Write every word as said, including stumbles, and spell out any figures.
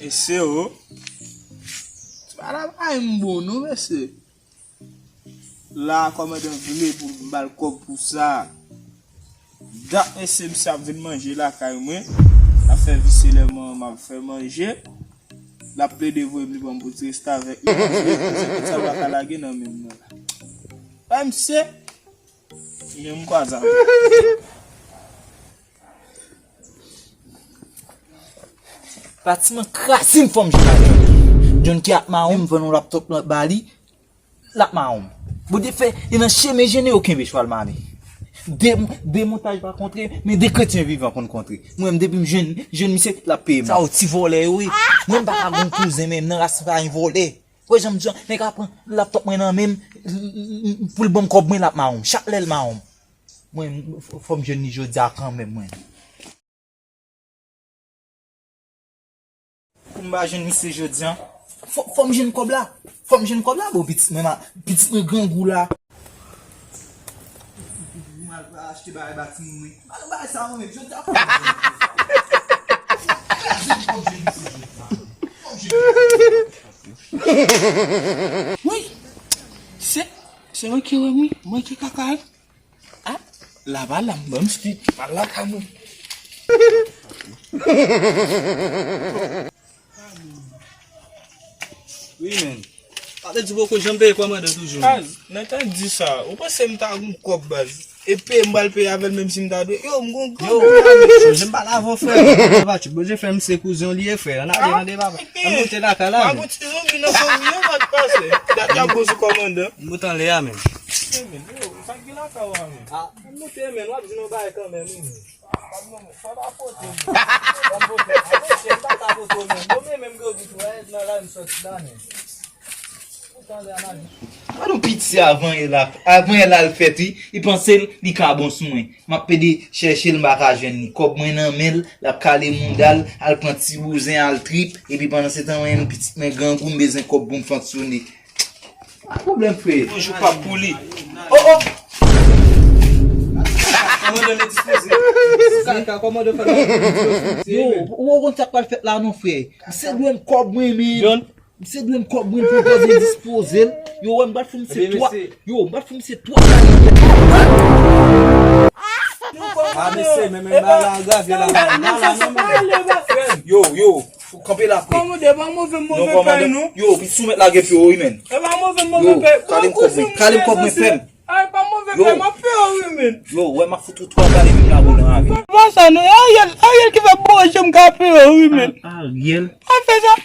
Mesye o. Se pa la bay m bon non, mesye. La, kòmandan vle pou m ba l kòb pou sa. Dat, mesye, misye ap vin manje lakay mwen. L ap fè visye lè m ap fè manje. L ap plede voye m li ban m pou ti restavèk li. Sa pa ka lage nan men m nan la. Bay misye. Men m kwaze avè l. Batiman kraze m, fò m jwenn ak John. John ki ap mawon m, vann yon laptop la ba li, l ap mawon m. Bondye fè, e nan chemen Jene yo kenbe chwal male. De, de montaj pa kontre, men de kretyen vivan konn kontre. Mwen menm depi m jwenn, jwenn misye, l ap peye m. Sa yo ti vòlè yo wi. Mwen m pa ka gon kouzen menm nan ras pa yon vòlè. Wè jan m di w, nèg la pran laptop mwen nan men m, pou l ban m kòb mwen, l ap mawon m. Chak lè l mawon m. Mwen, fò m jwenn li jodi a kanmenm, mwen. Pou m pa jwenn misye jodi a, fò, fò m jwenn kòb la. Fò m jwenn kòb la, bon, pitit mwen, ma, pitit mwen grangou la. M al achte bagay ba timoun mwen. Al bay sa mwen, jodi a. Wi. Se, se mwen ki wè m wi. Mwen ki kaka. Ah, la pa la, m ban m spi. Al lakay mwen. Wi, men. Pa te di poko janm peye kòmandan toujou, men. Baz, nan tan di sa, ou panse m ta gon kòb, baz? E peye m pral peye avè l menm si m ta dwe. Yo, m gon grangou la, men. Yo, chonje m pa lave w, frè. Papa, Bondye fè m se kouzen w li ye, frè. Ann ale, ann ale, papa. Ann moute lakay la, men. Pa gon ti zonbi nan fanmi an, pa t pase. Dat y ap bon sou kòmandan. M bout anlè a, men. Yo, men, yo, sa k gen lakay ou a, men? Ah, ann moute, men. W ap jwenn yon bagay kanmenm, wi, men. Gade yon piti avan yè la, avan yè la al fèt wi, li panse l, li ka bon sou mwen. M ap pede chèche l, m pa ka jwenn li. Kòb mwen nan men l, l ap kale mouda l, al pran ti bouzen, al trip, epi pandan se tan mwen menm pitit mwen grangou, m bezwen kòb pou m fonksyone. Pa pwoblèm, frè. Yon jou p ap pou li. Oh, oh! Kòmandan dispoze. Kaka, kòmandan fè l dispoze. Yo, ou konn sa k pral fèt la non, frè. Misye dwe m kòb mwen, men. Misye dwe m kòb mwen pou koze dispoze l. Yo, wè, m pral foun misye twa. Yo, m pral foun misye twa. Ah, mesye, men, men, bagay la grave la, bagay la, non, men. Yo, yo. Ou kanpe la, frè. Kòmandan, pa move, move pèy, non. Yo, pitit ou mèt lage pye w, wi, men. E pa move, move pèy. Yo, kale m kòb mwen, kale m kòb mwen, frè m. Ay, pa move pèy, m ap peye w, wi, men. Yo, wè, m ap fout ou twa bal epi m lage w nan ravin. Pa sa, non, Ariel, Ariel ki fè bon jan m ka peye w, wi, men. Ariel. Pa fè sa.